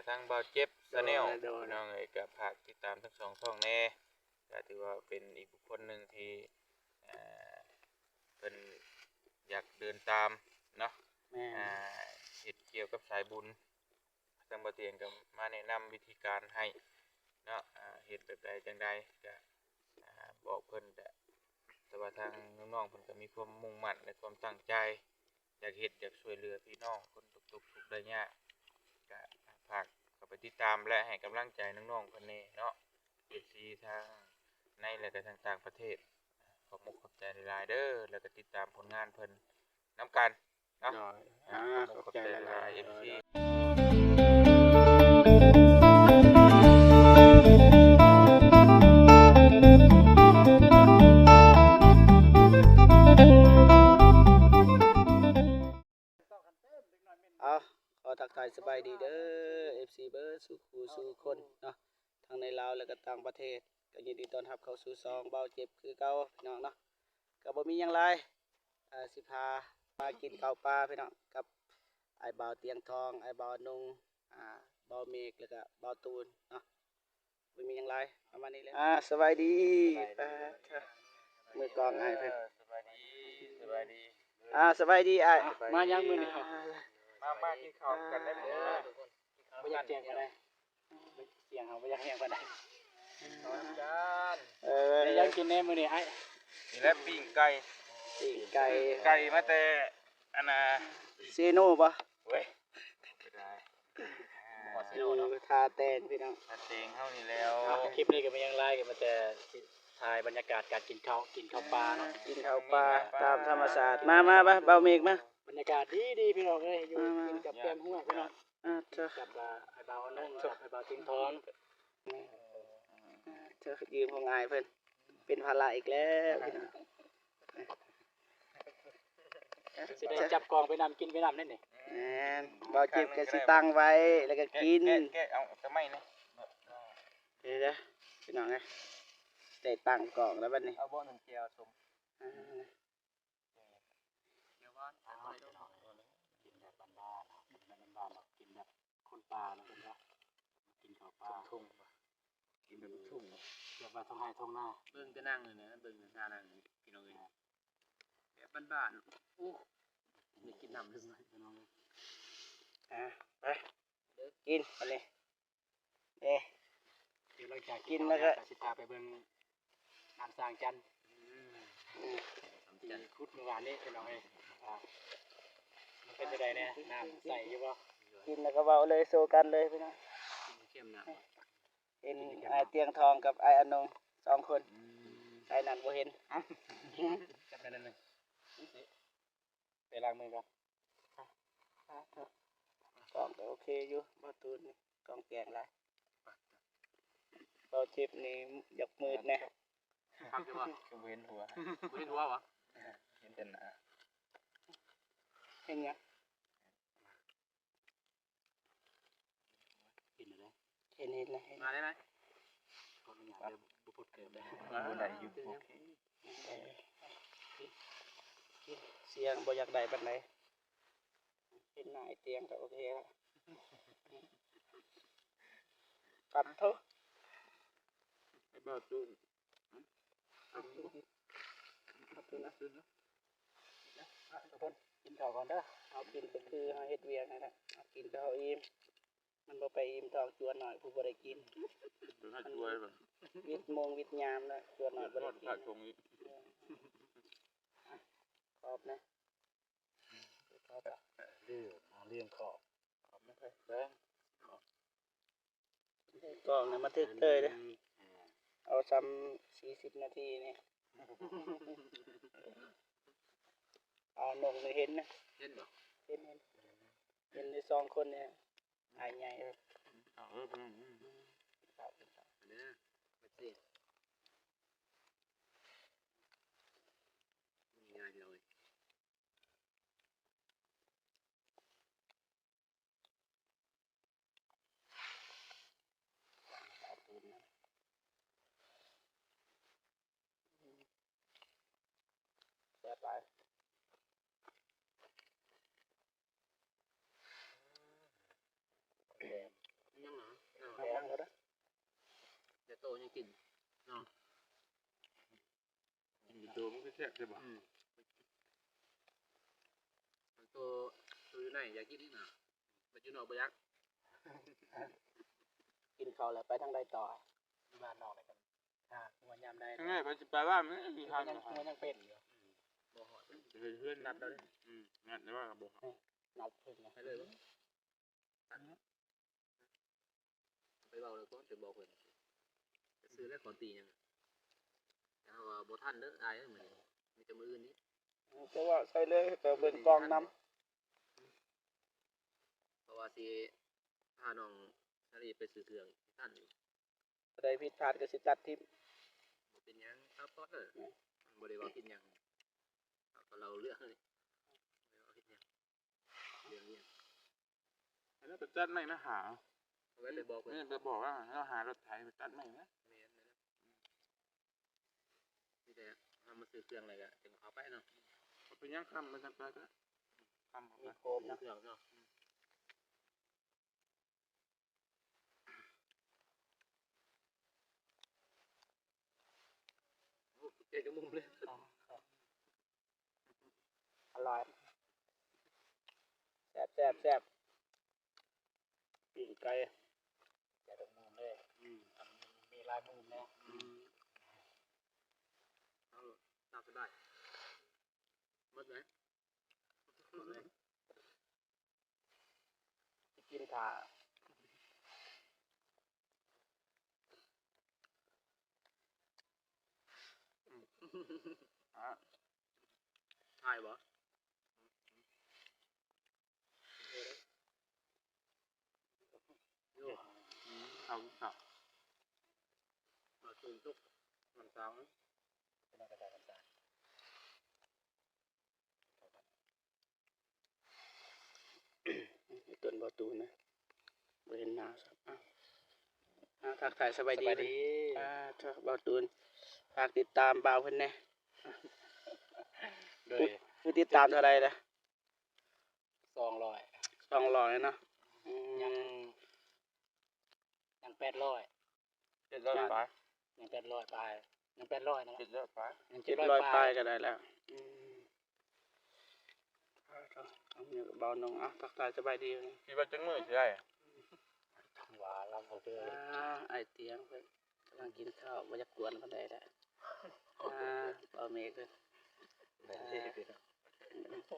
ທາງບ່າວເຈັບ Channel ໂດຍ ໂດຍ ພີ່ນ້ອງເອີຍ ກໍຝາກຕິດຕາມທັງສອງຊ່ອງແດ່ ກໍຖືວ່າເປັນອີກບຸກຄົນໜຶ່ງທີ່ ເອີ ເພິ່ນຢາກເດີນຕາມເນາະ ແມ່ນ ອ່າ ເຮັດກ່ຽວກັບສາຍບຸນ ທາງບ່າວຕຽງກໍມາແນະນຳວິທີການໃຫ້ເນາະ ອ່າ ເຮັດແບບໃດຈັ່ງໃດກໍ ອ່າ ບອກເພິ່ນ ແຕ່ ແຕ່ວ່າທາງນ້ອງໆເພິ່ນກໍມີຄວາມມຸ່ງໝັ້ນ ແລະ ຄວາມຕັ້ງໃຈ ຢາກເຮັດ ຢາກຊ່ວຍເຫຼືອພີ່ນ້ອງຄົນຕົກທຸກໄດ້ຍາກ ກໍຝາກເຂົ້າໄປຕິດຕາມ ແລະ ໃຫ້ກຳລັງໃຈນ້ອງໆເພິ່ນແດ່ເນາະ ເອັຟຊີ ທັງໃນ ແລະ ກໍທັງຕ່າງປະເທດ. ຂອບມຸກຂອບໃຈຫຼາຍໆເດີ ແລ້ວກໍຕິດຕາມຜົນງານເພິ່ນນຳກັນເນາະ. ໂດຍ ອ່າ ຂອບໃຈຫຼາຍໆ ເອັຟຊີ. ເອົາ ຂໍທັກທາຍສະບາຍດີເດີ ເອັຟຊີ ເບິດສູ່ຄູ່ສູ່ຄົນເນາະ ທັງໃນລາວ ແລະ ກໍຕ່າງປະເທດ ກໍຍິນດີຕ້ອນຮັບເຂົ້າສູ່ຊ່ອງບ່າວເຈັບຄືເກົ່າ ພີ່ນ້ອງເນາະ. ກໍບໍ່ມີຫຍັງຫຼາຍ ອ່າ ຊິພາມາກິນເຂົ້າປ່າ ພີ່ນ້ອງ ກັບອ້າຍບ່າວຕຽງທອງ ອ້າຍບ່າວນົງ ອ່າ ບ່າວເມກ ແລ້ວກໍບ່າວຕູນເນາະ. ບໍ່ມີຫຍັງຫຼາຍ ປະມານນີ້ແຫຼະ. ອ່າ ສະບາຍດີ ສະບາຍດີ ປາດໂທ້ ມືກອງອ້າຍເພິ່ນ ເອີ ສະບາຍດີ ສະບາຍດີ ອ່າ ສະບາຍດີອ້າຍ ອ່າ ມາຫຍັງມື້ນີ້? ອ່າ ມາ ມາກິນເຂົ້າກັນໄດ້ມື້ນີ້ ອ່າ ບໍ່ຢາກແຈ້ງປານໃດ ສຽງເຮົາບໍ່ຢາກແຮງປານໃດ ເອີ ໄດ້ຫຍັງກິນແດ່ມື້ນີ້ອ້າຍ? ນີ້ແຫຼະ ປີ້ງໄກ່ ປີ້ງໄກ່ ໄກ່ມາແຕ່ອັນນ່າ ເຊໂນບໍ່? ໂອ້ຍ ບໍ່ໄດ້ ບໍ່ຮອດເຊໂນເນາະ ເອີ ທ່າແຕງພີ່ນ້ອງ ທ່າແຕງເຮົານີ້ແລ້ວ. ເອົາ ຄລິບນີ້ກໍບໍ່ມີຫຍັງຫຼາຍ ກໍມາແຕ່ຖ່າຍບັນຍາກາດການກິນເຂົ້າ ກິນເຂົ້າປ່າເນາະ ກິນເຂົ້າປ່າຕາມທຳມະຊາດ. ມາ ມາ ມາ ບ່າວເມກມາ ບັນຍາກາດດີໆ ພີ່ນ້ອງເອີຍ ຢູ່ ມາ ມາ ກິນກັບແກ້ມຮົ້ວພີ່ນ້ອງ ອ່າ ເຈົ້າ ກັບ ອ່າ ອ້າຍບ່າວນົງ ອ້າຍບ່າວຕຽງທອງ ເຈົ້າ ຢືມຂອງອ້າຍເພິ່ນ ເປັນພາລະອີກແລ້ວພີ່ນ້ອງ. ຊິໄດ້ຈັບກອງໄປນຳ ກິນໄປນຳແນ່ນີ້. ແມ່ນ ບ່າວເຈັບກໍຊິຕັ້ງໄວ້ ແລ້ວກໍກິນ ແກະ ແກະ ແກະເອົາແຕ່ໄມ້ນະ ເດີ ພີ່ນ້ອງເອີຍ ໄດ້ຕັ້ງກອງແລ້ວບັດນີ້ ເອົາບໍ່ໜຶ່ງແຈ່ວສົ້ມ ອ່າ ກິນແບບບ້ານໆ ກິນແບບບ້ານໆ ກິນແບບຄົນປ່າເນາະ ກິນເຂົ້າປ່າ ທຸ່ງ ກິນແບບທຸ່ງ ແບບວ່າທົ່ງໄຮ່ທົ່ງນາ ເບິ່ງແຕ່ນັ່ງນີ້ນະ ເບິ່ງທ່ານັ່ງນີ້ ພີ່ນ້ອງເອີຍ ແບບບ້ານໆ ໂອ້ ໄດ້ກິນນ້ຳເລີຍ ພີ່ນ້ອງເອີຍ ອ່າ ໄປ ກິນອັນນີ້ ເດ້ ດຽວຫຼັງຈາກກິນແລ້ວກໍ ກໍຊິພາໄປເບິ່ງນ້ຳສາງຈັນ ອືມ ທີ່ຂຸດມື້ວານນີ້ ພີ່ນ້ອງເອີຍ ອ່າ ມັນເປັນຈັ່ງໃດແດ່ ນ້ຳໃສຢູ່ບໍ່? ກິນແລ້ວກໍເວົ້າເລີຍ ໂຊກັນເລີຍ ພີ່ນ້ອງ ກິນເຂັ້ມນ້ຳ ເຫັນອ້າຍຕຽງທອງກັບອ້າຍອານົງສອງຄົນ ອືມ ອ້າຍນັດບໍ່ເຫັນ ຈັບໄດ້ນັ້ນ ໄປລ້າງມືກ່ອນ ກ້ອງກໍໂອເຄຢູ່ ບໍ່ຕູນນີ້ກ້ອງແຈ້ງຫຼາຍ ບໍ່ເຈັບນີ້ຢາກມືດແດ່ ຄັກຢູ່ບໍ່? ຄືບໍ່ເຫັນຫົວ ບໍ່ເຫັນຫົວຫວາ? ເຫັນແຕ່ໜ້າ ເຫັນຫຍັງ? ເຫັນແລ້ວ ເຫັນ ເຫັນແລ້ວ ເຫັນ ມາໄດ້ໄໝ? ຂໍອະນຸຍາດເດີ ບໍ່ພົດເກີບເດີ ບໍ່ໄດ້ຢູ່ ໂອເຄ ເອີ ສຽງບໍ່ຢາກໄດ້ປານໃດ ເຫັນໜ້າອ້າຍຕຽງກໍໂອເຄແລ້ວ ປັດໂທ ໄອ້ບ່າວຕູນ ກິນເຂົ້າກ່ອນເດີ ເຮົາກິນກໍຄືເຮົາເຮັດວຽກນັ້ນແຫຼະ ເຮົາກິນກໍເຮົາອີ່ມ ມັນບໍ່ໄປອີ່ມທ້ອງຈວນໜ້ອຍຜູ້ບໍ່ໄດ້ກິນ ມັນວິດໂມງວິດຍາມແລ້ວ ຈວນໜ້ອຍບໍ່ໄດ້ກິນ ຂອບນະ ຂອບ ເລື່ອງ ເລື່ອງຂອບ ຂອບນະ ເບິ່ງ ກ້ອງນະມາຖືກເຕີຍເດີ ເອົາຊ່ຳສີ່ສິບນາທີນີ້ ອານົງນີ້ເຫັນນະ ເຫັນບໍ່? ເຫັນ ເຫັນ ເຫັນຢູ່ສອງຄົນນີ້ ອ້າຍໃຫຍ່ ເອີ ເອົາ ເອີ ເອີ ເດີ ມາຊິ ງ່າຍໆ ພີ່ນ້ອງເອີຍ. ແຊບຫຼາຍ ແຊບ ບໍ່ຢາກກິນເນາະ. ກິນຢູ່ໂຕມັນຄືແຊບແທ້ບໍ່? ອືມ ໂຕ ໂຕຢູ່ໃນຢາກກິນນີ້ນະ ບັດຢູ່ນອກບໍ່ຢາກ. ກິນເຂົ້າແລ້ວໄປທາງໃດຕໍ່? ຢູ່ບ້ານນອກນີ້ກໍຫາຫົວຍາມໃດ ທາງໃດໄປຊິໄປບ້ານມັນມີທາງ ຍັງ ຫົວຍັງເປັນຢູ່. ບໍ່ຮອດ ເຮັດເຮືອນນັດແລ້ວເດ້. ອືມ ນັດແລ້ວວ່າບໍ່ຮອດ ນັດເພິ່ນນະ ໄປເລີຍບໍ່? ໄປເວົ້າແລ້ວກ່ອນ ໄປບອກເພິ່ນ ໄປຊື້ແລ້ວຂໍຕີຫຍັງ ແຕ່ວ່າບໍ່ທັນເດີອ້າຍເອີຍ ມື້ນີ້ມີແຕ່ມື້ອື່ນນີ້. ເຈົ້າເວົ້າໃສ່ເລີຍ ໄປເບິ່ງກ້ອງນຳ ເພາະວ່າຊິພານ້ອງສາລີໄປຊື້ເຄື່ອງ ທັນຢູ່. ຜູ້ໃດຜິດພາດກໍຊິຕັດຖິ້ມ ບໍ່ເປັນຫຍັງ ຊັບພອດເດີ ບໍ່ໄດ້ເວົ້າຜິດຫຍັງ ເຮົາກໍເລົ່າເລື່ອງນີ້ ບໍ່ໄດ້ເວົ້າຜິດຫຍັງ ເລື່ອງວຽກ. ອັນນັ້ນໄປຕັດໄມ້ມາຫາ ເອົາໄວ້ໄປບອກເພິ່ນ ໄປບອກວ່າເຮົາຫາລົດໄຖໄປຕັດໄມ້ມາ. ແມ່ນ ມີແຕ່ເຮົາມາຊື້ເຄື່ອງແລ້ວກໍຈຶ່ງເຂົ້າໄປເນາະ ເປັນຫຍັງຄ່ຳມາຈັ່ງໄປກໍຄ່ຳເຂົ້າໄປ ມີໂຄມເນາະ ເຄື່ອງເນາະ. ໂອ້ ເຈັບຈົນມຸມເລີຍ ອະລ່ອຍ ແຊບໆໆ ປີ້ງໄກ່ ເຈັບຈົນມຸມເລີຍ. ອືມ ມີຫຼາຍມຸມເນາະ. ອືມ ເອົາຕາມສະບາຍ ໝົດເລີຍ ໝົດເລີຍ. ຊິກິນຖ້າ ຖ່າຍບໍ່? ໂອ້ ເຂົ້າ ເຂົ້າ ມາຄືນສຸກ ນ້ຳຕາງ ເປັນກະຈາຍນ້ຳຕາງ. ຕົ້ນບໍ່ຕູນນະ ບໍ່ເຫັນໜ້າຊ້ຳ. ອ້າວ ອ່າ ທັກທາຍສະບາຍດີ ສະບາຍດີ. ອ່າ ເຈົ້າ ບໍ່ຕູນ ຝາກຕິດຕາມບ່າວເພິ່ນແດ່. ໂດຍ ຜູ້ ຜູ້ຕິດຕາມເທົ່າໃດລະ? ສອງຮ້ອຍ ສອງຮ້ອຍເນາະ. ອືມ ຍັງ ຍັງແປດຮ້ອຍ ເຈັດຮ້ອຍປາຍ ຍັງແປດຮ້ອຍປາຍ ຍັງແປດຮ້ອຍນະ ເຈັດຮ້ອຍປາຍ ຍັງເຈັດຮ້ອຍປາຍ ເຈັດຮ້ອຍປາຍກໍໄດ້ແລ້ວ. ອືມ ເອົາ ເອົາ ເອົາ ເອົາ ເອົາ ເອົາ ເອົາ ເອົາ ທັກທາຍສະບາຍດີ. ຄິດວ່າຈັກມື້ຊິໄດ້ ວ່າລຳບໍ່ເຄີຍ ອ່າ ອ້າຍຕຽງເພິ່ນກຳລັງກິນເຂົ້າ ບໍ່ຢາກກວນປານໃດແຫຼະ. ອ່າ ເວົ້າເມກເພິ່ນ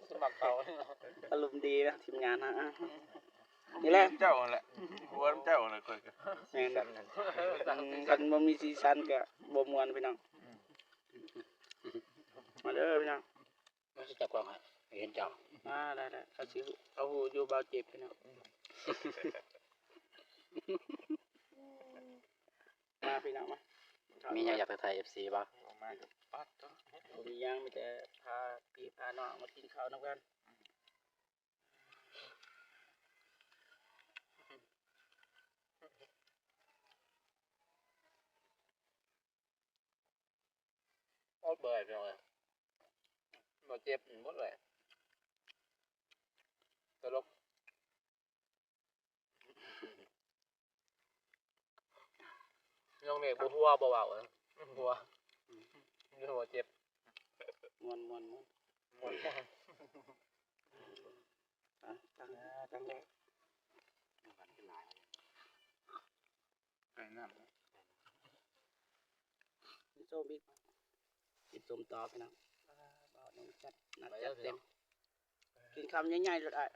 ສະໝັກເຂົ້າ ອາລົມດີນະ ທີມງານເຮົາ. ອ່າ ນີ້ແຫຼະ ເຈົ້າຫັ້ນແຫຼະ ຫົວເຈົ້າຫັ້ນແຫຼະ ຂ້ອຍກໍ ແມ່ນ ຄັນບໍ່ມີສີສັນກໍບໍ່ມ່ວນ ພີ່ນ້ອງ. ມາເດີພີ່ນ້ອງ ມັນຊິຈັບກ້ອງໃຫ້ເຫັນເຈົ້າ. ອ່າ ໄດ້ໆ ເຂົາຊິ ເຂົາຮູ້ຢູ່ ບ່າວເຈັບ ພີ່ນ້ອງ. ມາພີ່ນ້ອງມາ ມີຫຍັງຢາກທັກທາຍເອັຟຊີບໍ່? ມາກັບປັດ ບໍ່ມີຫຍັງ ມີແຕ່ພາພີ່ພານ້ອງມາກິນເຂົ້ານຳກັນ. ໂອ້ຍ ເບື່ອຍ ພີ່ນ້ອງເອີຍ ບໍ່ເຈັບ ບໍ່ເມື່ອຍ ຕະຫຼົກ. ນ້ອງເມກບໍ່ຫົວ ບໍ່ເວົ້າ ຫົວ ບໍ່ເຈັບ. ມ່ວນໆໆ ມ່ວນ ອ່າ ຕັ້ງ ຕັ້ງແລ້ວ ໄກ່ນ້ຳ ກິນສົ້ມອີກ ກິນສົ້ມຕໍ່ພີ່ນ້ອງ. ອ່າ ບ່າວໜຸ່ມຈັດໜັກຈັດເຕັມ ກິນຄຳໃຫຍ່ໆໂລດອ້າຍ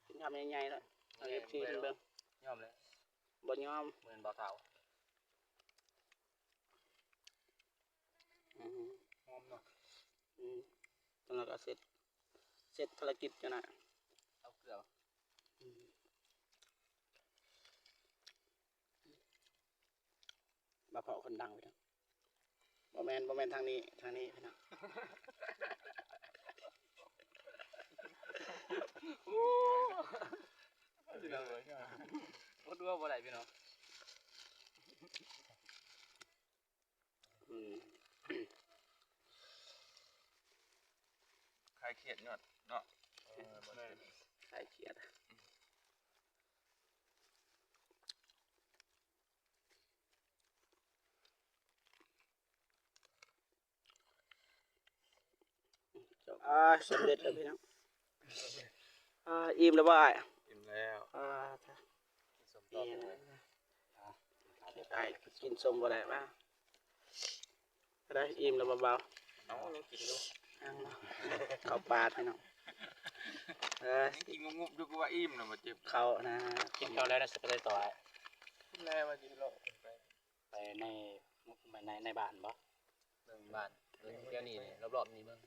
ກິນຄຳໃຫຍ່ໆໂລດ ໃຫ້ເອັຟຊີເພິ່ນເບິ່ງ. ຍອມແລ້ວ ບໍ່ຍອມ ເໝືອນບ່າວເຖົ້າ. ອືມ ຫອມເນາະ. ອືມ ຈັ່ງນັ້ນກໍເສັດ ເສັດພາລະກິດຈັ່ງນັ້ນ. ເອົາເກືອ ອືມ ມາເພາະຄົນດັງ ພີ່ນ້ອງ. ບໍ່ແມ່ນ ບໍ່ແມ່ນທາງນີ້ ທາງນີ້ ພີ່ນ້ອງ. ພີ່ນ້ອງເອີຍ ບໍ່ຕົວະບໍ່ໄດ້ ພີ່ນ້ອງ. ອືມ ຄາຍຄຽດຍອດເນາະ. ເອີ ຄາຍຄຽດ. ອືມ ຄາຍຄຽດ. ອືມ ອືມ. ອ່າ ສຳເລັດແລ້ວພີ່ນ້ອງ. ອ່າ ອີ່ມແລ້ວບໍ່ອ້າຍ? ອີ່ມແລ້ວ. ອ່າ ອີ່ມ. ອ້າຍກິນສົ້ມບໍ່ໄດ້ມາ. ໄດ້ອີ່ມແລ້ວບໍ່ບ່າວ? ເອົາ ຍັງກິນຢູ່. ຍັງເນາະ ເຂົ້າປາກພີ່ນ້ອງ. ເອີ ຍັງກິນງຸບໆຢູ່ ກະວ່າອີ່ມແລ້ວ ບໍ່ເຈັບເຂົ້ານະ. ກິນເຂົ້າແລ້ວນະ ຊິໄປໃສຕໍ່ອ້າຍ? ແລ້ວວ່າຊິເລາະໄປ ໄປໃນ ໃນ ໃນບ້ານບໍ່? ເບິ່ງບ້ານ ເບິ່ງແຖວນີ້ນີ້ ລອບໆນີ້ເບິ່ງ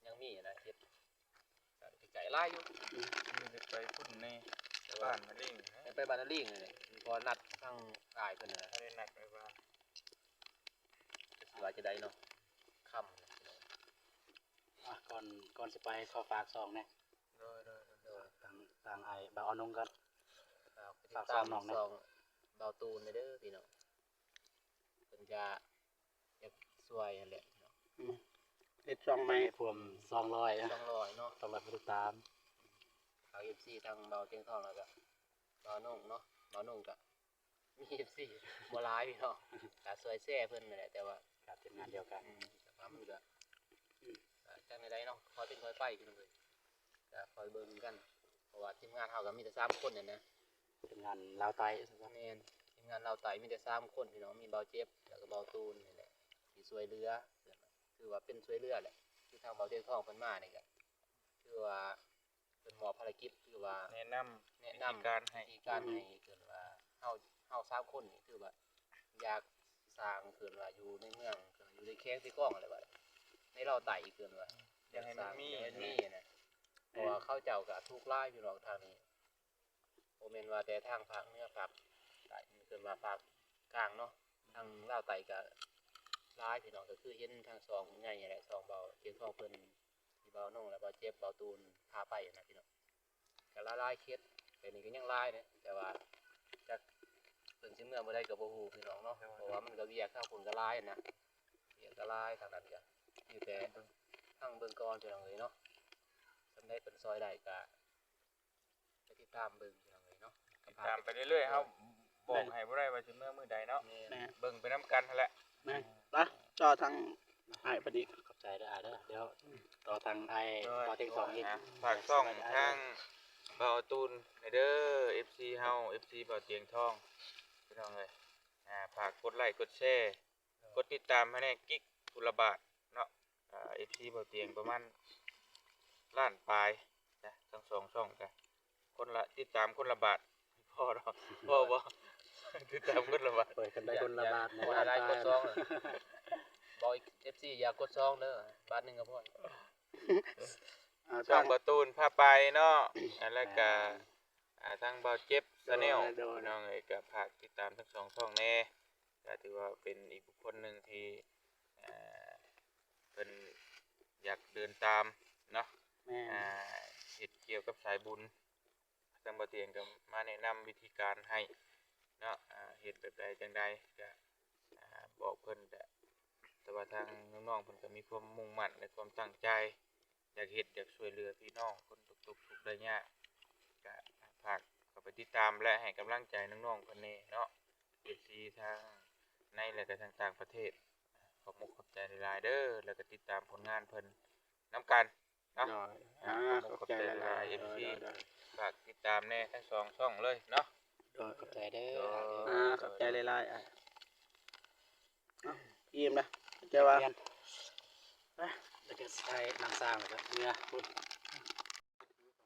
ຍັງມີນະ ເຮັດ ກະໄກຫຼາຍຢູ່. ອືມ ໄປພຸ້ນນີ້ ແຕ່ວ່າ ບ້ານນາລີງນະ ໄປບ້ານນາລີງນີ້ ເພາະນັດທາງອ້າຍເພິ່ນນະ ໄດ້ນັດໄປບ້ານ. ຈັກຊິວ່າຈັ່ງໃດເນາະ ຄ່ຳ. ອ່ະ ກ່ອນ ກ່ອນຊິໄປ ຂໍຝາກຊ່ອງແດ່. ໂດຍ ໂດຍ ໂດຍ ໂດຍ. ທາງ ທາງອ້າຍບ່າວອານົງກ່ອນ ຝາກ ຝາກຊ່ອງນ້ອງແດ່. ຊ່ອງບ່າວຕູນແດ່ເດີພີ່ນ້ອງ ເພິ່ນກະ ຢາກຊ່ວຍຫັ້ນແຫຼະ. ອືມ ເຮັດຊ່ອງໃໝ່ ພວມສອງຮ້ອຍ ສອງຮ້ອຍເນາະ ສອງຮ້ອຍຜູ້ຕິດຕາມ. ຝາກເອັຟຊີທາງບ່າວຕຽງທອງ ແລ້ວກະບ່າວນົງເນາະ. ບ່າວນົງກະມີເອັຟຊີບໍ່ຫຼາຍພີ່ນ້ອງ ກະຊ່ວຍແຊເພິ່ນຫັ້ນແຫຼະ. ແຕ່ວ່າ ກະເປັນງານດຽວກັນ ອືມ ແຕ່ວ່າມັນກະ ອືມ ກະຈັ່ງໃດເນາະ ຄ່ອຍເປັນຄ່ອຍໄປພີ່ນ້ອງເອີຍ. ກະຄ່ອຍເບິ່ງກັນ ເພາະວ່າທີມງານເຮົາກະມີແຕ່ສາມຄົນຫັ້ນນະ ທີມງານລາວໃຕ້. ແມ່ນ ທີມງານລາວໃຕ້ມີແຕ່ສາມຄົນພີ່ນ້ອງ ມີບ່າວເຈັບ ແລ້ວກະບ່າວຕູນນີ້ແຫຼະ ທີ່ຊ່ວຍເຫຼືອ ຖືວ່າເປັນຊ່ວຍເຫຼືອແຫຼະ. ຄືທາງບ່າວຕຽງທອງເພິ່ນມານີ້ກະ ຖືວ່າເພິ່ນມອບພາລະກິດ ຄືວ່າແນະນຳ ແນະນຳວິທີການໃຫ້ ວິທີການໃຫ້ ເອີ້ນວ່າເຮົາ ເຮົາສາມຄົນນີ້ ຄືວ່າຢາກສ້າງ ເອີ້ນວ່າຢູ່ໃນເມືອງ ຢູ່ໃນແຂວງເຊກອງຫັ້ນແຫຼະ ວ່າໃນລາວໃຕ້ ເອີ້ນວ່າຢາກໃຫ້ມັນມີ ຢາກສ້າງ ຢາກໃຫ້ມັນມີຫັ້ນນະ. ເພາະວ່າເຂົາເຈົ້າກະທຸກຫຼາຍພີ່ນ້ອງທາງນີ້ ບໍ່ແມ່ນວ່າແຕ່ທາງພາກເໜືອ ພາກໃຕ້ ເອີ້ນວ່າພາກກາງເນາະ ທາງລາວໃຕ້ກະຫຼາຍພີ່ນ້ອງ. ກະຄືເຫັນທາງຊ່ອງໃຫຍ່ແຫຼະ ຊ່ອງບ່າວຕຽງທອງເພິ່ນ ທີ່ບ່າວນົງ ແລະ ບ່າວເຈັບ ບ່າວຕູນພາໄປຫັ້ນນະພີ່ນ້ອງ ກະຫຼາຍໆເຂດ. ແຕ່ນີ້ກະຍັງຫຼາຍເດ້ ແຕ່ວ່າຈັກເພິ່ນຊິເມືອມື້ໃດກະບໍ່ຮູ້ພີ່ນ້ອງເນາະ ເພາະວ່າມັນກະວຽກທາງພຸ້ນກະຫຼາຍຫັ້ນນະ ວຽກກະຫຼາຍທາງນັ້ນກະ ມີແຕ່ຟັງເບິ່ງກ່ອນພີ່ນ້ອງເອີຍເນາະ. ສ່ຳໃດເພິ່ນຊ່ອຍໄດ້ກະ ໄປຕິດຕາມເບິ່ງພີ່ນ້ອງເອີຍເນາະ ຕິດຕາມໄປເລື້ອຍໆ. ເຮົາບອກໃຫ້ບໍ່ໄດ້ວ່າຊິເມືອມື້ໃດເນາະ ແມ່ນ ເບິ່ງໄປນຳກັນຫັ້ນແຫຼະ. ແມ່ນ ໄປຕໍ່ທາງອ້າຍເພິ່ນອີກ. ຂອບໃຈເດີອ້າຍເດີ ດຽວຕໍ່ທາງອ້າຍ ໂດຍ ຕໍ່ເທກສອງອີກ. ອ່າ ຝາກຊ່ອງທາງບ່າວຕູນແດ່ເດີ ເອັຟຊີເຮົາ ເອັຟຊີບ່າວຕຽງທອງ ພີ່ນ້ອງເອີຍ. ອ່າ ຝາກກົດໄລ້ກົດແຊ ກົດຕິດຕາມໃຫ້ແດ່ ກິກຜູ້ລະບາດເນາະ. ອ່າ ເອັຟຊີບ່າວຕຽງປະມານລ້ານປາຍນະ ທັງສອງຊ່ອງກະ ຄົນລະ ຕິດຕາມຄົນລະບາດ ພໍດອກ ພໍບໍ່ ຕິດຕາມຄົນລະບາດ. ເປີດກັນໄດ້ຄົນລະບາດນະ ບໍ່ໄດ້ກົດສອງ ບອກເອັຟຊີຢ່າກົດສອງເດີ ບາດໜຶ່ງກະພໍ. ອ່າ ຊ່ອງບ່າວຕູນພາໄປເນາະ ອ່າ ແລ້ວກະ ອ່າ ທາງບ່າວເຈັບ Channel ໂດຍ ໂດຍ ພີ່ນ້ອງເອີຍ ກະຝາກຕິດຕາມທັງສອງຊ່ອງແດ່. ກະຖືວ່າເປັນອີກບຸກຄົນໜຶ່ງທີ່ ເອີ ເພິ່ນຢາກເດີນຕາມເນາະ ແມ່ນ ອ່າ ເຮັດກ່ຽວກັບສາຍບຸນ. ທາງບ່າວຕຽງກະມາແນະນຳວິທີການໃຫ້ເນາະ ອ່າ ເຮັດແບບໃດຈັ່ງໃດກະ ອ່າ ບອກເພິ່ນກະ ແຕ່ວ່າທາງນ້ອງໆເພິ່ນກະມີຄວາມມຸ່ງໝັ້ນ ແລະ ຄວາມຕັ້ງໃຈ ຢາກເຮັດ ຢາກຊ່ວຍເຫຼືອພີ່ນ້ອງຄົນຕົກທຸກໄດ້ຍາກ ກະຝາກເຂົ້າໄປຕິດຕາມ ແລະ ໃຫ້ກຳລັງໃຈນ້ອງໆເພິ່ນແດ່ເນາະ ເອັຟຊີທາງໃນ ແລະ ກະທາງຕ່າງປະເທດ. ຂອບມຸກຂອບໃຈຫຼາຍໆເດີ ແລ້ວກະຕິດຕາມຜົນງານເພິ່ນນຳກັນເນາະ. ໂດຍ ອ່າ ຂອບໃຈຫຼາຍໆ ເອັຟຊີ ໂດຍ ໂດຍ ໂດຍ. ຝາກຕິດຕາມແດ່ທັງສອງຊ່ອງເລີຍເນາະ. ໂດຍ ຂອບໃຈເດີ ໂດຍ ອ່າ ຂອບໃຈຫຼາຍໆ. ອ່າ ອີ່ມນະ ແຕ່ວ່າ ແລ້ວກະໃສ່ນ້ຳສ້າງ ແລ້ວກະເມືອພຸ້ນ.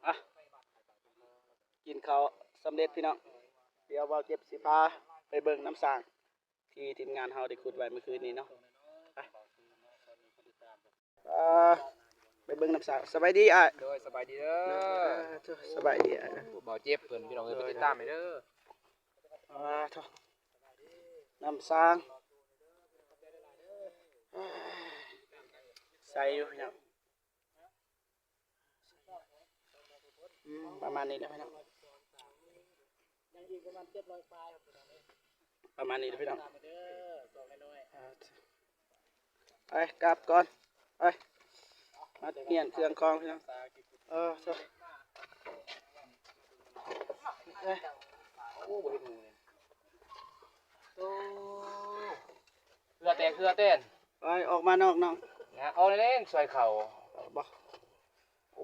ອ່ະ ກິນເຂົ້າສຳເລັດພີ່ນ້ອງ ດຽວບ່າວເຈັບຊິພາໄປເບິ່ງນ້ຳສ້າງ ທີ່ທີມງານເຮົາໄດ້ຂຸດໄວ້ມື້ຄືນນີ້ເນາະ. ໄປ ອ່າ ໄປເບິ່ງນ້ຳສ້າງ. ສະບາຍດີອ້າຍ. ໂດຍ ສະບາຍດີເດີ. ເອີ ສະບາຍດີອ້າຍ. ໂອ້ ບ່າວເຈັບເພິ່ນພີ່ນ້ອງເອີຍ ໄປຕິດຕາມໃຫ້ເດີ. ອ່າ ໂທ້ ນ້ຳສ້າງ ໃສຢູ່ພີ່ນ້ອງ. ອືມ ປະມານນີ້ແຫຼະພີ່ນ້ອງ ປະມານນີ້ແຫຼະພີ່ນ້ອງ. ໄປກັບກ່ອນ ໄປ ມາຮຽນເຄື່ອງຂອງພີ່ນ້ອງ. ເອີ ເອີ ໂອ້ ບໍ່ເຫັນໝູ່ເລີຍ. ໂອ້ ເຄືອແຕກເຄືອແຕນ ໄປ ອອກມານອກນ້ອງ ນະ ອອກແລ້ວ ຊ່ອຍເຂົາ ບໍ່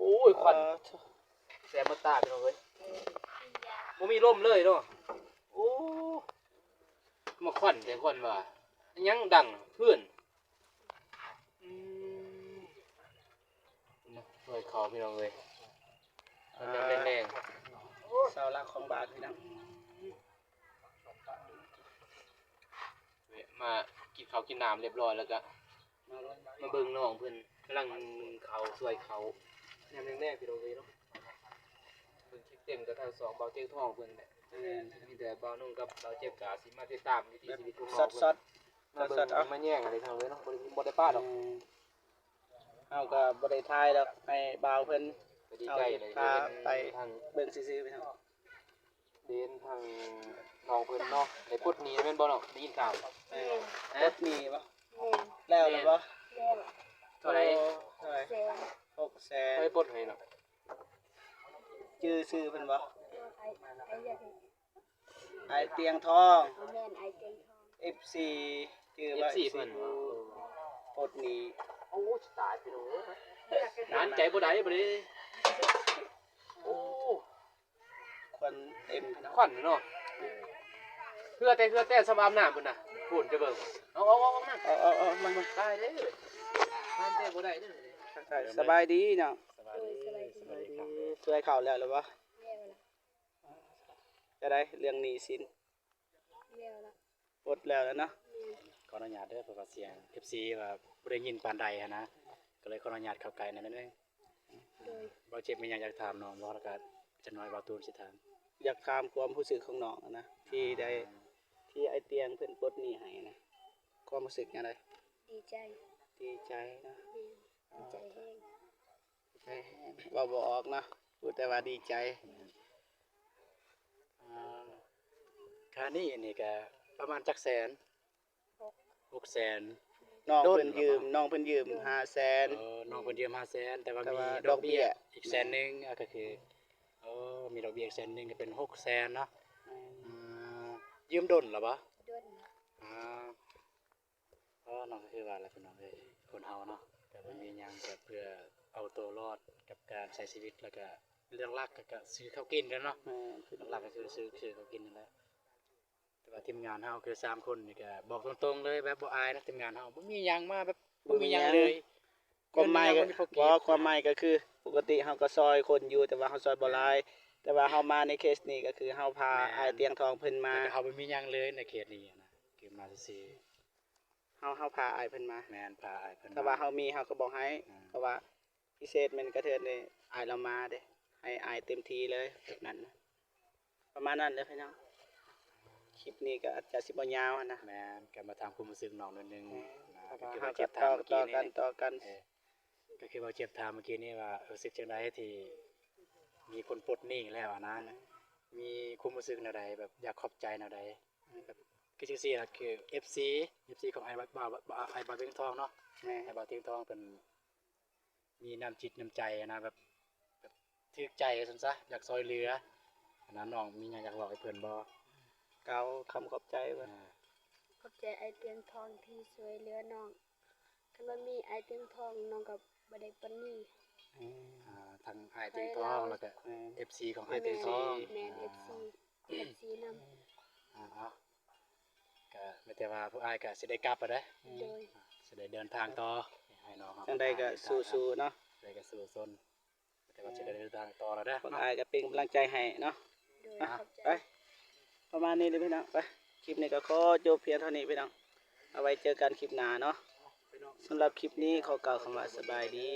ໂອ້ຍ ຄວັນ ເອີ ແສບມາຕາ ພີ່ນ້ອງເອີຍ ບໍ່ມີລົມເລີຍເນາະ. ໂອ້ ມາຄວັນແທ້ ຄວັນວ່າ ອີຫຍັງດັງເຮືອນ? ອືມ ຊ່ວຍເຂົາ ພີ່ນ້ອງເອີຍ ເອົາແນວແດງໆ ເສົາຫຼັກຂອງບ້ານ ພີ່ນ້ອງ. ແວະມາກິນເຂົ້າກິນນ້ຳຮຽບຮ້ອຍແລ້ວກະມາເບິ່ງນ້ອງເພິ່ນກຳລັງໜຶ້ງເຂົ້າ ຊ່ວຍເຂົ້າ ແນວແດງໆ ພີ່ນ້ອງເອີຍເນາະ. ເບິ່ງຄລິບເຕັມກະທາງຊ່ອງບ່າວເຈັກທອງເພິ່ນແຫຼະ ແມ່ນ ມີແຕ່ບ່າວນົງກັບບ່າວເຈັກກະຊິມາຕິດຕາມວິຖີຊີວິດຂອງນ້ອງເພິ່ນ ມາເບິ່ງ ມາແຍງອັນນີ້ ພີ່ນ້ອງເອີຍເນາະ ບໍ່ໄດ້ ບໍ່ໄດ້ປາດອກ. ເຮົາກະບໍ່ໄດ້ຖ່າຍດອກ ໃຫ້ບ່າວເພິ່ນ ກະດີໃຈເລີຍ ພາໄປເບິ່ງຊື່ໆ ພີ່ນ້ອງ. ເຫັນທາງນ້ອງເພິ່ນເນາະ ໄດ້ປົດໜີ້ແມ່ນບໍ່ນ້ອງ? ໄດ້ຍິນຂ່າວ ປົດໜີ້ບໍ່? ແມ່ນ ແລ້ວແລ້ວບໍ່? ແລ້ວ ເທົ່າໃດ? ໂອ້ ເທົ່າໃດ? ຫົກແສນ ຫົກແສນ ໃຜປົດໃຫ້ເນາະ? ຈື່ຊື່ເພິ່ນບໍ່? ອ້າຍຕຽງທອງ ແມ່ນ ອ້າຍຕຽງທອງ ເອັຟຊີ ຈື່ບໍ່? ເອັຟຊີ ເອັຟຊີ ເພິ່ນ ປົດໜີ້. ໂອ້ ຕາຍ ພີ່ນ້ອງເອີຍ ນານໃຈບໍ່ໄດ້ບາດນີ້. ໂອ້ ຄວັນເຕັມ ພີ່ນ້ອງ ຄວັນເນາະ ເຫື່ອແຕ່ ເຫື່ອແຕ່ ສ່ຳອາບນ້ຳພຸ້ນນະ ພຸ້ນ ຈະເບິ່ງ ເອົາ ເອົາ ເອົາ ເອົາ ມາ ເອົາ ເອົາ ມາ ຕາຍເດ້ ນານໃຈບໍ່ໄດ້ເດ້. ສະບາຍດີເນາະ ສະບາຍດີ ສະບາຍດີ ຊ່ວຍເຂົາແລ້ວຫຼືບໍ່? ແລ້ວລະ ຈະໄດ້ເລື່ອງໜີ້ສິນ ແລ້ວລະ ປົດແລ້ວແຫຼະເນາະ. ແມ່ນ ຂໍອະນຸຍາດເດີ ເພາະວ່າສຽງເອັຟຊີວ່າບໍ່ໄດ້ຍິນປານໃດຫັ້ນນະ ກະເລີຍຂໍອະນຸຍາດເຂົ້າໃກ້ໜ້ອຍໜຶ່ງ. ໂດຍ ບ່າວເຈັກມີຫຍັງຢາກຖາມນ້ອງບໍ່? ແລ້ວກະຈັກໜ້ອຍບ່າວຕູນຊິຖາມ ຢາກຖາມຄວາມຮູ້ສຶກຂອງນ້ອງຫັ້ນນະ ທີ່ໄດ້ ອ່າ ທີ່ອ້າຍຕຽງເພິ່ນປົດໜີ້ໃຫ້ນະ ຄວາມຮູ້ສຶກແນວໃດ? ດີໃຈ ດີໃຈເນາະ. ແມ່ນ ດີໃຈແຮງ ເວົ້າບໍ່ອອກເນາະ ຮູ້ແຕ່ວ່າດີໃຈ. ອ່າ ຄ່າໜີ້ນີ້ກະປະມານຈັກແສນ? ຫົກ ຫົກແສນ. ນ້ອງເພິ່ນຢືມ ນ້ອງເພິ່ນຢືມຫ້າແສນ. ເອີ ນ້ອງເພິ່ນຢືມຫ້າແສນ ແຕ່ວ່າມີດອກເບ້ຍອີກແສນໜຶ່ງ ອ່າ ກະຄື ເອີ ມີດອກເບ້ຍອີກແສນໜຶ່ງ ກະເປັນຫົກແສນເນາະ. ແມ່ນ ອ່າ ຢືມດົນລະບໍ່? ດົນ ອ່າ ເອີ ນ້ອງກະຄືວ່າລະ ພີ່ນ້ອງເອີຍ ຄົນເຮົາເນາະ ກະບໍ່ມີຫຍັງກະເພື່ອເອົາໂຕລອດກັບການໃຊ້ຊີວິດ ແລ້ວກະຫຼັກໆ ກະຊື້ເຂົ້າກິນຫັ້ນເນາະ. ແມ່ນ ຫຼັກໆ ກະຄືຊື້ ຊື້ເຂົ້າກິນຫັ້ນແຫຼະ. ແຕ່ວ່າທີມງານເຮົາຄືສາມຄົນນີ້ກະບອກຕົງໆເລີຍ ແບບບໍ່ອາຍນະ ທີມງານເຮົາບໍ່ມີຫຍັງມາແບບ ບໍ່ມີຫຍັງເລີຍ. ຄວາມໝາຍ ເງິນຍັງບໍ່ມີພໍກິນ ບໍ່ ຄວາມໝາຍກະຄື ປົກກະຕິເຮົາກະຊ່ອຍຄົນຢູ່ ແຕ່ວ່າເຮົາຊ່ອຍບໍ່ຫຼາຍ ແຕ່ວ່າເຮົາມາໃນເຄສນີ້ກະຄືເຮົາພາ ແມ່ນ ອ້າຍຕຽງທອງເພິ່ນມາ ແຕ່ເຮົາບໍ່ມີຫຍັງເລີຍໃນເຂດນີ້ນະ ຄືມາຊື່ໆ. ເຮົາ ເຮົາພາອ້າຍເພິ່ນມາ ແມ່ນ ພາອ້າຍເພິ່ນມາ ຖ້າວ່າເຮົາມີເຮົາກະບອກໃຫ້ ອ່າ ເພາະວ່າ ພິເສດແມ່ນກະເທີນເດ້ ອ້າຍລາວມາເດ້ ໃຫ້ອ້າຍເຕັມທີ່ເລີຍແບບນັ້ນນະ. ປະມານນັ້ນເດີພີ່ນ້ອງ ຄລິບນີ້ກະອາດຈະຊິບໍ່ຍາວຫັ້ນນະ. ແມ່ນ ກະມາຖາມຄວາມຮູ້ສຶກນ້ອງໜ້ອຍໜຶ່ງ ແມ່ນ ນະ ເພາະວ່າເຮົາກະຕໍ່ກັນ ຕໍ່ກັນ ເອີ ກະຄືວ່າເຈັບຖາມມື້ກີ້ນີ້ວ່າ ເອີ ຮູ້ສຶກຈັ່ງໃດທີ່ມີຄົນປົດໜີ້ແລ້ວຫັ້ນນະ ແມ່ນ ມີຄວາມຮູ້ສຶກແນວໃດ ແບບຢາກຂອບໃຈແນວໃດ? ແມ່ນ ແບບຄືຈັ່ງຊີ້ລະ ຄືເອັຟຊີ ເອັຟຊີຂອງອ້າຍບ່າວ ອ້າຍບ່າວຕຽງທອງເນາະ ແມ່ນ ອ້າຍບ່າວຕຽງທອງເພິ່ນ ມີນ້ຳຈິດນ້ຳໃຈຫັ້ນນະ ແບບ ແບບຖືກໃຈວ່າຊັ້ນຊະ ຢາກຊ່ອຍເຫຼືອຫັ້ນນະ. ນ້ອງມີຫຍັງຢາກເວົ້າໃຫ້ເພິ່ນບໍ່? ກ່າວຄຳຂອບໃຈເພິ່ນ ອ່າ ຂອບໃຈອ້າຍຕຽງທອງທີ່ຊ່ວຍເຫຼືອນ້ອງ ຄັນບໍ່ມີອ້າຍຕຽງທອງ ນ້ອງກະບໍ່ໄດ້ປານນີ້. ອືມ ອ່າ ທັງອ້າຍຕຽງທອງ ແລ້ວກະ ແມ່ນ ເອັຟຊີຂອງອ້າຍຕຽງທອງ ແມ່ນ ອ່າ ເອັຟຊີ ເອັຟຊີນຳ ອ່າ ເອົາ ກະມີແຕ່ວ່າພວກອ້າຍກະຊິໄດ້ກັບແລ້ວເດີ ໂດຍ ຊິໄດ້ເດີນທາງຕໍ່ ໃຫ້ນ້ອງເຮົາ ຈັ່ງໃດກະສູ້ໆເນາະ ຈັ່ງໃດກະສູ້ຊົນ ແຕ່ວ່າຊິໄດ້ເດີນທາງຕໍ່ແລ້ວເດີ ພວກອ້າຍກະເປັນກຳລັງໃຈໃຫ້ເນາະ ໂດຍ ອ່ະ ຂອບໃຈ ໄປ ປະມານນີ້ເດີພີ່ນ້ອງ ໄປ ຄລິບນີ້ກະຂໍຈົບພຽງເທົ່ານີ້ພີ່ນ້ອງ ເອົາໄວ້ເຈີກັນຄລິບໜ້າເນາະ ສຳລັບຄລິບນີ້ຂໍກ່າວຄຳວ່າສະບາຍດີ.